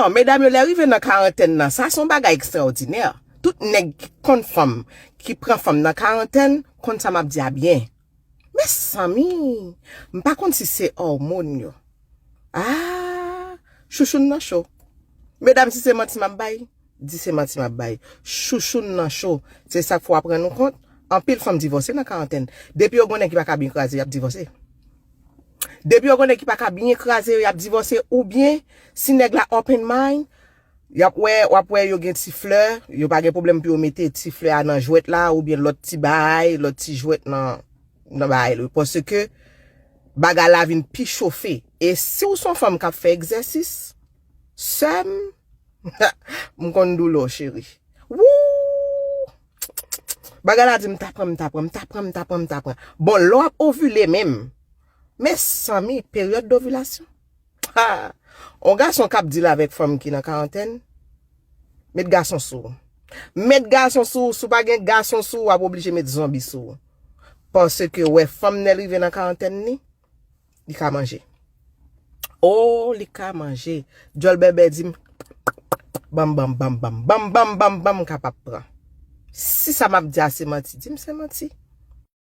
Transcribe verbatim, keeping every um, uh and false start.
Non, medam yo, lè rive nan karantèn nan, sa se yon bagay ekstraòdinè. Tout nèg ki konn fanm, ki pran fanm nan karantèn, konn sa m ap di a byen. Mezanmi, m pa konn si se òmòn yo. Ah, chouchoun nan cho. Medam, si se manti m ap bay, di se manti m ap bay. Chouchoun nan cho. Se sa k fè w ap rann ou kont, anpil fanm divòse nan karantèn. Depi yo gen yon nèg ki pa ka byen kraze, y ap divòse. Depi yo gen yon nèg ki pa ka byen kraze yo, y ap divòse. Oubyen, si nèg la open mind, y ap wè, w ap wè yo gen ti flè, yo pa gen pwoblèm pou yo mete ti flè a nan jwèt la, oubyen lòt ti bagay, lòt ti jwèt nan, nan bagay la. Paske bagay la vin pi chofe. E si w se yon fanm k ap fè egzèsis, sè m, m konn doulè w, cheri. Woo! Bagay la di m ta pran, m ta pran, m ta pran, m ta pran, m ta pran. Bon, lè w ap ovile menm, mezanmi, peryòd dovilasyon. Ha! On gason k ap deal avèk fanm ki nan karantèn, met gason sou ou. Met gason sou ou, si w pa gen gason sou ou, w ap oblije met zonbi sou ou. Paske wè fanm lè l rive nan karantèn li, li ka manje. Oh, li ka manje. Djòl bèbè di m, banm, banm, banm, banm, banm, banm, banm, banm, m kapab pran. Si sa m ap di a se manti, di m se manti.